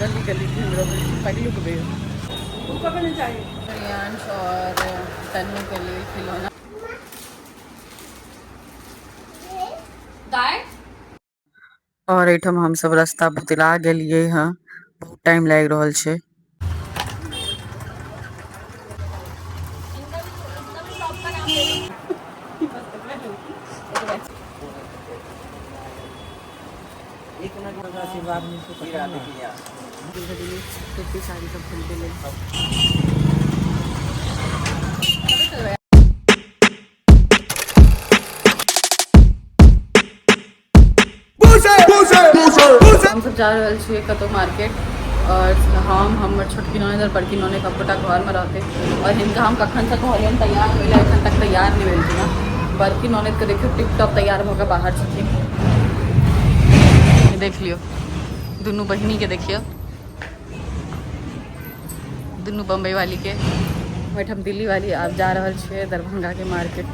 गली गली घूमि रहल छी पहिलुक बेर। प्रियांश और तनु के लेल खिलौना। दाय और एहिठाम हमसब रास्ता भुतला गेलियै हँ, बहुत टाइम लागि रहल छै। साड़ी सब खरीदे लेल। हमसब जा रहल छियै कतहु मार्केट और हम हमर छोटकी ननद और बड़की ननद सबगोटा घरमे रहतै और हिनका हम कखनसँ कहलियनि तैयार होइ लए, एखन तक तैयार नहि भेलखिन हँ। बड़की ननदके देखियौ टिप टॉप तैयार भऽ कऽ बाहर छथिन। देख लियौ दुनू बहिनीके, देखियौ दुनू बम्बई वालीके। एहिठाम दिल्ली वाली आब जा रहल छियै दरभंगाके मार्केट।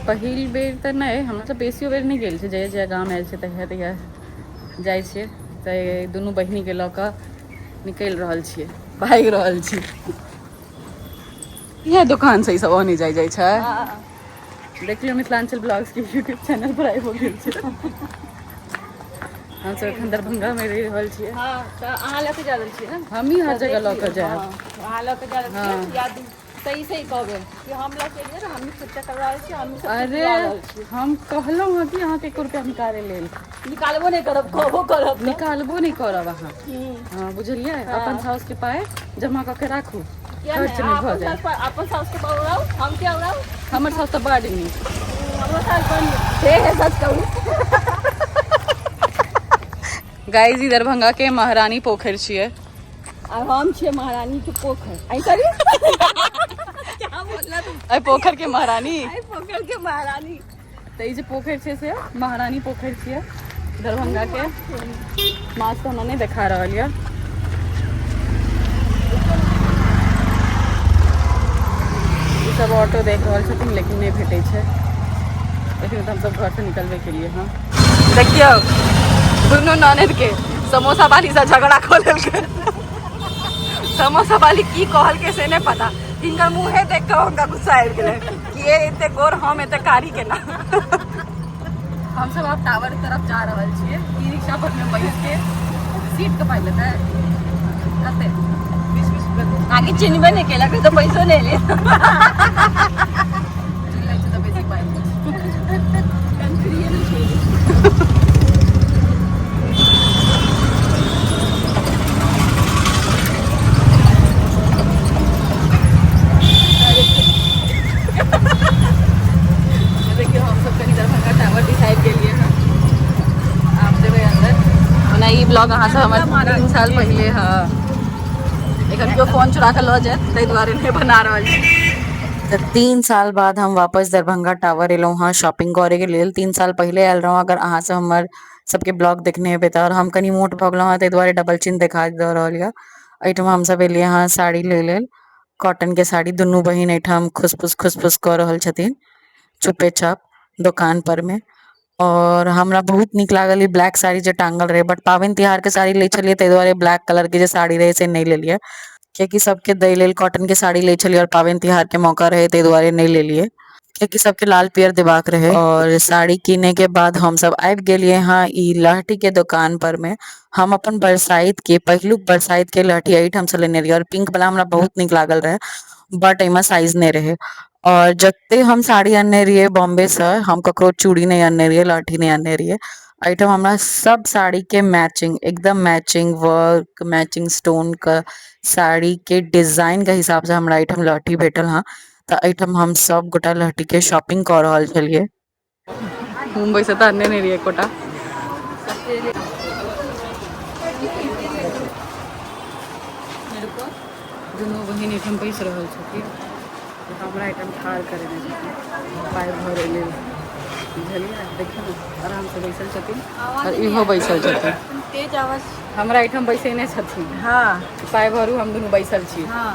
पहिल बेर तऽ नहि, हमरा तऽ बेसियो बेर नहि गेल छै, जहिया जहिया गाम आयल छै तहिया तहिया जाइ छियै। तऽ दुनू बहिनीके लऽ कऽ निकलि रहल छियै, भागि रहल छी। इएह दोकान से ई सब आनै जाइ जाइ छै। देखलियौ मिथिलाञ्चल ब्लॉग्स के यूट्यूब चैनल पर आबि गेल छै। हमसब एखन दरभंगा मे रहि रहल छियै। हँ, तऽ अहाँ लऽ कऽ जा रहल छियै ने? हमही हर जगह लऽ कऽ जायब। अहाँ लऽ कऽ जा रहल छियै। याद सही सही कहबै कि हम लऽ के एलियै, हमही खर्चा करवा रहल छी, हमही सब अरे रहल छी। हम कहलहुँ हँ कि अहाँके 1 रुपया निकालै लेल। निकालबो नहि करब, कहबो करब। निकालबो नहि करब अहाँ। हँ, बुझलियै? अपन साउस के पाइ जमा कऽ के राखू, खर्च नहि भऽ जाय। अपन साउस के पाइ उड़ाउ, हम किया उड़ाउ? हमर साउस तऽ बड नीक। हमरो साउस बड नीक से है, सच कहू। गाइस, ई दरभंगा के महारानी पोखरि छियै और हम छियै महारानी के पोखरि। आई सॉरी, क्या बोलला तू? एहि पोखरि के महारानी। आई पोखरि के महारानी। तऽ ई जे पोखरि छै से महारानी पोखरि छियै दरभंगा के। माछ तऽ हमरा नहि देखा रहल यऽ। ई सब ऑटो देख रहल छथिन लेकिन नहि भेटै छै। एखन तऽ हमसब घरसँ निकलबे केलियै हँ। देखियौ दुनू ननद के समोसा वाली से झगड़ा कऽ लेलकै। समोसा वाली की कहलकै से नहि पता, हिनकर मुँहे देख कऽ हुनका गुस्सा आबि गेलै कि ए एते गोर हम एते कारी केना। हमसब आब टावर तरफ जा रहल छियै ई रिक्शा पर मे बैस के। सीट के पाइ लेतै कते? 20-20। आगे चिन्हबे नहि केलक तऽ पैसो नहि ले। चिन्ह लै छै तऽ बेसी पाइ लै छै। देखियौ हमसब कनि दरभंगा टावर दिस आबि गेलियै हँ, आब जेबै अन्दर। ओना ई ब्लॉग अहाँ सब हमर 3 साल पहिले, हँ, एखन केओ फोन चुरा कऽ लऽ जायत ताहि दुआरे नहि बना रहल छी। तऽ 3 साल बाद हम वापस दरभंगा टावर एलहुँ हँ शॉपिंग करैके लेल। 3 साल पहिले आयल रहौं, अगर अहाँ सब हमर सबके ब्लॉग देखने हेबै तऽ। और हम कनि मोट भऽ गेलहुँ हँ ताहि दुआरे डबल चिन देखा दऽ रहल यऽ। एहिठाम हमसब एलियै हँ साड़ी लै लेल, कॉटन के साड़ी। दुनू बहिन एहिठाम खुसफुस खुसफुस कऽ रहल छथिन चुपेचाप दोकान पर मे। और हमरा बहुत नीक लागल ई ब्लैक साड़ी जे टांगल रहे, बट पाबनि तिहार के साड़ी लै छलियै ताहि दुआरे ब्लैक कलर के जे साड़ी रहे से नहि लेलियै, कियाकि सबके दै लेल कॉटन के साड़ी लै छलियै और पाबनि तिहार के मौका रहे ताहि दुआरे नहि लेलियै, कियाकि सबके लाल पियर देबाक रहे। और साड़ी किने के बाद हमसब आबि गेलियै हँ ई लहठी के दोकान पर मे। हम अपन बरसाइत के पहिलुक बरसाइत के लहठी एहिठाम से लेने रहियै और पिंक वाला हमरा बहुत नीक लागल रहे, बट एहिमे साइज नहि रहे। और जते हम साड़ी अनने रहियै बॉम्बे से, हम ककरो चूड़ी नहि अनने रहियै, लहठी नहि अनने रहियै। एहिठाम हमरा सब साड़ी के मैचिंग, एकदम मैचिंग वर्क, मैचिंग स्टोन के साड़ी के डिजाइन के हिसाब से हमरा एहिठाम लहठी भेटल हँ। तऽ एहिठाम हम सब गोटा लहठी के शॉपिंग कऽ रहल छलियै। मुंबई से तऽ अनने नहि रहियै एकोटा। दुनू बहिन एहिठाम बैस रहल छथिन, हमरा एहिठाम ठाढ़ करेने छथिन पाइ भरै लेल, बुझलियै? देखियौ ने, आरामसँ बैसल छथिन आओर इहो बैसल छथिन। तेज आवाज। हमरा एहिठाम बैसेने छथिन। हँ, पाइ भरू, हम दुनू बैसल छी। हँ,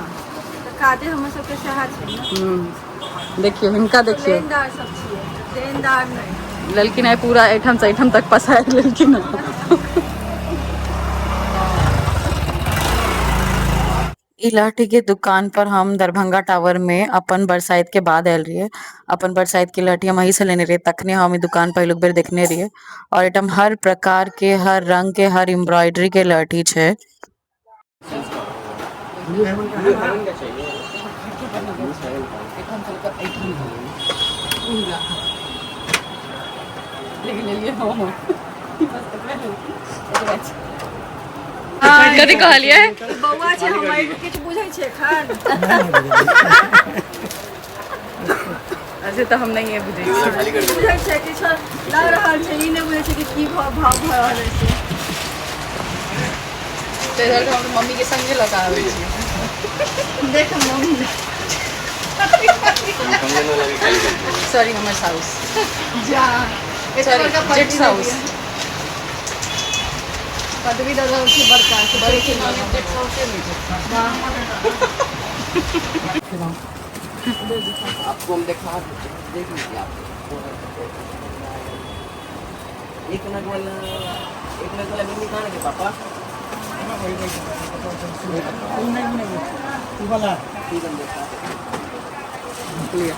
तऽ काजे हमर सबके सएह छै ने। देखियौ हिनका, देखियौ। लेनदार सब छियै, देनदार नहि। लेलखिन आइ पूरा एहिठाम से एहिठाम तक पसारि लेलखिन हँ। ई लहठी के दुकान पर हम दरभंगा टावर में अपन बरसाइत के बाद आयल रहिए। अपन बरसाइत के लहठी हम एही से लेने रहिए। तखने हम ई दुकान पहिलुक बेर देखने रहिए और एठाम हर प्रकार के, हर रंग के, हर एम्ब्रॉयडरी के लहठी छै। कथी कहलिए? बौआ छै हमर, किछु बुझै छै एखन? अच्छा, तऽ हम नहीं बुझै छियै। बुझै छै किछु लऽ रहल छै, ई नहि बुझै छै कि की भाव भाव भऽ रहल छै। ताहि दुआरे हम मम्मी के संगे लऽ कऽ आबै छियै। देख मम्मी। सॉरी, हमर साउस। जा। सॉरी, जेठ साउस। पदवी दऽ रहल छै बड़का से। बड़की ननद जेठ साउसे होइ छै। आपको हम दिखा, देख लीजिए आप। एक नग वाला, एक नग वाला बिंदी कहाँ लगे पापा? ठीक, हम देखा। लिअ।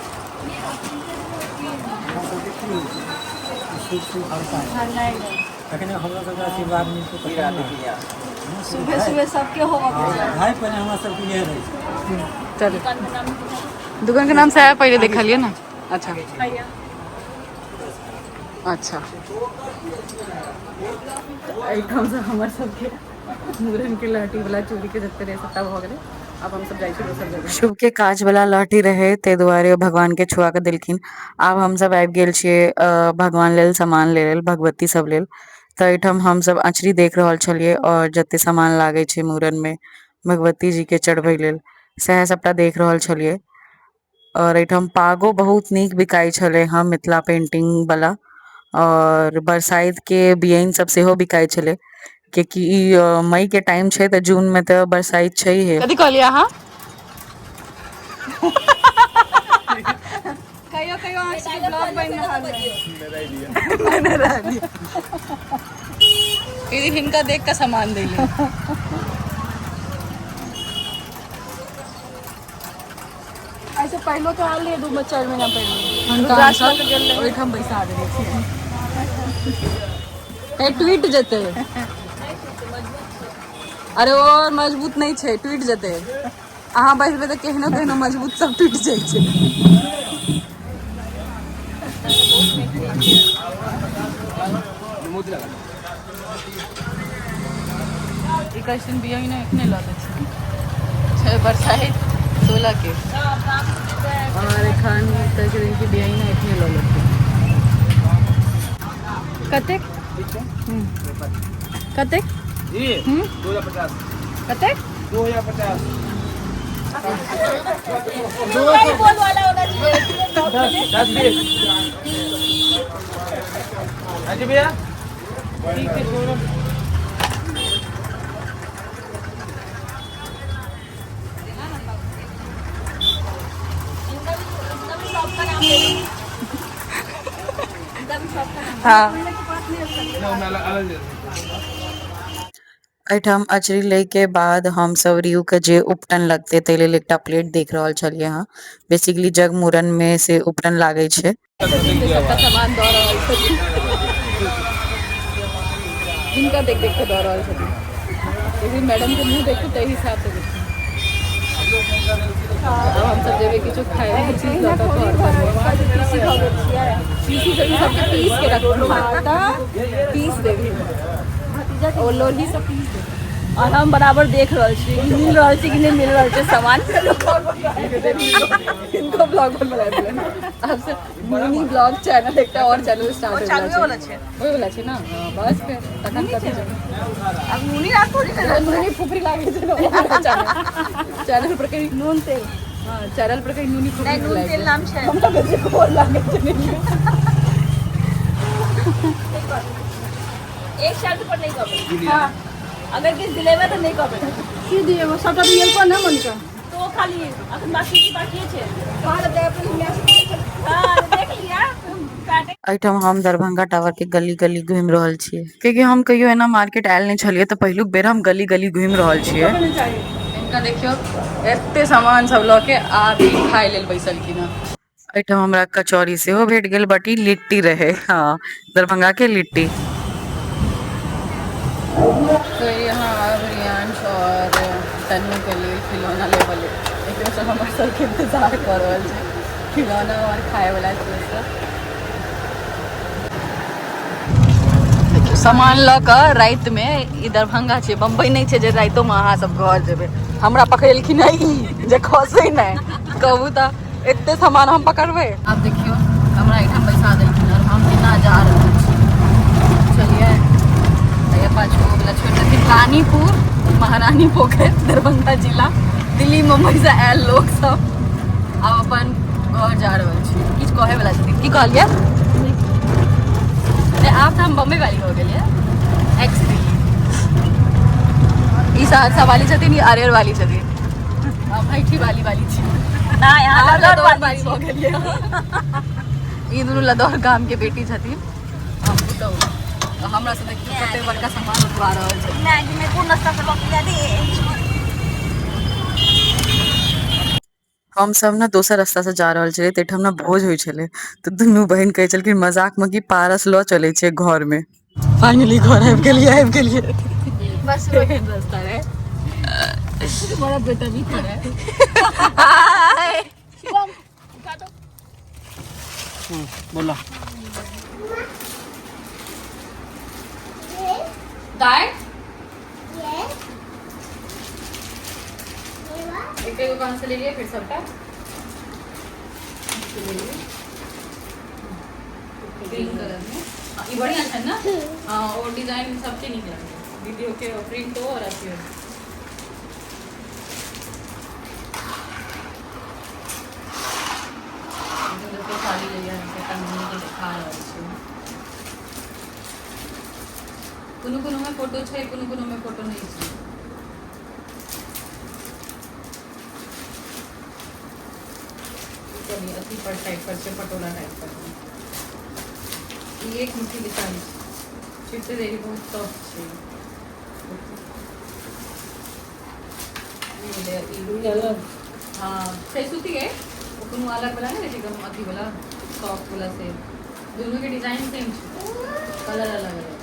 तखने हमरा सबके आशीर्वाद मिलतै। हीरा। तखने ने। देखिए। सुबह सुबह सबके होबऽ के चाही। भाई, पहिले हमरा सबके इएह रहै छै। चलू, दुकान के नाम से आया पहिले देखलिए ना। अच्छा अच्छा, एहिठामसँ हमर सबके मूड़न के लहठी वाला चूड़ी के जते रहै सबटा भऽ गेलै। आब हमसब जाइ छी दोसर जगह। शुभ के काज वाला लहठी रहे, ताहि दुआरे ओ भगवान के छुआ के देलखिन। आब हमसब आबि गेल छियै भगवान लेल सामान ले लेल, भगवती सब लेल। तऽ एहिठाम हमसब अचरी देख रहल छलियै और जते सामान लागै छै मूड़न मे भगवती जी के चढ़बै लेल, सएह सबटा देख रहल छलियै। और एहिठाम पागो बहुत नीक बिकाइ छलै हँ, मिथिला पेंटिंग वाला, और बरसाइत के बियैन सब सेहो बिकाइ छलै, कियाकि ई मई के टाइम छै तऽ जून मे तऽ बरसाइत छै हे। कथी कहलियै अहाँ? कहियो कहियो अहाँ सबके ब्लॉग बनि रहल है। दीदी, हिनका देख कऽ सामान दै ले। ऐसे पहलो तो आयल रहियै 2-4 महीना पहिले। हुनका हमसब ओहिठाम बैसा देने छियै। ए, टूटि जेतै। अरे, ओ मजबूत नहि छै, टूटि जेतै। अहाँ बैसबै तऽ केहनो केहनो मजबूत सब टूटि जाइ छै। ई क्वेश्चन बियाह ने एखने लऽ लै छै। छै बरसाइत 16 के और एखन कहै छथिन कि बियाह ने एखने लऽ लेतै। कतेक कतेक? जी, 2050। कतेक? 2050। बोल वाला होना चाहिए। 10 20। हाँ जी भैया, ठीक है, छोड़ो। इनका भी शॉप का नाम ले लो, इनका भी शॉप का नाम। हाँ। मैं अलग अलग दे दूँ। एहिठाम अचरी लै के बाद हमसब रियू के जे उपटन लगतै, ताहि लेल एकटा प्लेट देख रहल छलियै हँ। बेसिकली जग मूड़न मे से उपटन लागै छै। सबटा सामान दऽ रहल छथिन। हिनका देख देख के दऽ रहल छथिन। लेकिन मैडम के मुँह देखू, ताहि हिसाब से देखू। आब हमसब जेबै किछु खाय वाला चीज लऽ कऽ घर पर। पीसी भऽ गेल छियै। पीसी सब, ई सबके पीस के रखू, पीस देबही। ओ लोही सब पीस देबही। और हम बराबर देख रहल छी कि मिल रहल छै कि नहि मिल रहल छै सामान। हिनको ब्लॉग बना देलनि। आब से मिनी ब्लॉग चैनल, एकटा और चैनल स्टार्ट होय चालुए वाला छै। होय वाला छै ने। हाँ, बस फेर तखन कथी छै? आब नूनी रात थोड़ी ने। नूनी फुफरी लागै छै ने, ओ वाला चैनल। चैनल पर कहीं नून तेल। हाँ, चैनल पर कहीं नूनी फुफरी नहि, नून लागै तेल छै। नाम छै। हमरा बेसी कोर लागै छै नहीं। एक शर्त पर नहीं कहबै। हाँ, अगर किछु दिलेबै तऽ नहि कहबै। की दिएबै? सबटा दिएल पर ने मनिका तो खाली अखन बाकी की बाकी छै। हाँ, देख लिया काटे। एहिठाम हम दरभंगा टावर के गली गली घुमि रहल छियै, कियाकि हम कहियो एना मार्केट आयल नहि छलियै, तऽ पहिलुक बेर हम गली गली घुमि रहल छियै। हिनका हिनका देखियौ, एते सामान सब लऽ के आब ई खाय लेल बैसलखिन हँ। एहिठाम हमरा कचौड़ी सेहो भेट गेल, बट ई लिट्टी रहे। हाँ, दरभंगा के लिट्टी। तो यहाँ अब रियांश और तन्नू के लिए खिलौना लेबऽ लेल एकरो सब हमर सबके इंतजार कऽ रहल छै, खिलौना और खाए वाला चीज सब। देखियौ, सामान लऽ कऽ रातिमे, ई दरभंगा छै, बम्बई नहि छै जे रातिोमे अहाँ सब घर जेबै। हमरा पकड़ेलखिन हँ ई जे खसै नहि। कहू तऽ, एते सामान हम पकड़बै? आब देखियौ, हमरा एहिठाम बैसा देलखिन और हम केना जा रहल छी। चलिए, भैया पाँच गो वाला छोड़ि देलखिन। रानीपुर, महारानी पोखरि, दरभंगा जिला, दिल्ली मुम्बई से आयल लोक सब आब अपन घर जा रहल छी। किछु कहै वाला छथिन? की कहलियै? नहि, आब तऽ हम बम्बई वाली हो गेलियै, एक्स दिल्ली। ई सहरसा वाली छथिन, ई अरेर वाली छथिन, हम हैठी वाली वाली छी। नहि, अहाँ आब लदौर लदौर वाली वाली भऽ गेलियै। ई दुनू लदौर गाम के बेटी छथिन, हम पुतहु। हमरा से देखियौ कते बड़का सामान उठवा रहल छै। नहि, में कोन रास्ता से लऽ के जाय? हम सब ने दोसर रास्ता से जा रहल छलियै, ताहिठाम ने भोज होइ छलै, तऽ दुनू बहिन कहै छलखिन मजाक मे कि पारस लऽ चलै छै घर मे। फाइनली घर आबि गेलियै, आबि गेलियै। बस। एहन रास्ता रहे, बड़ा बेटा भी खड़ा है। हाय। बोला। दाय एक दुकान से ले लिए, फिर सबटा ग्रीन कलर में। हाँ, ई बढ़िया छै ना? हाँ, और डिजाइन सबके नीक लगै दीदी के, प्रिंट और अथी। जते साड़ी लेलियै से मम्मी के देखा रहल छी। कोनो कोनो में फोटो छै, कोनो कोनो में फोटो नहि छै। ई कनि अथी पर टाइप पर छै, पटोला टाइप पर। ई एक मुट्ठी के साड़ी छै, चिरते देरी बहुत सॉफ्ट छै। ई भेलै ई। हाँ, छै सूती है। ओ कोनो अलग वाला नहि रहै छै, एकदम अथी वाला, सॉफ्ट वाला से। दुनू के डिजाइन सेम छै, कलर अलग अलग।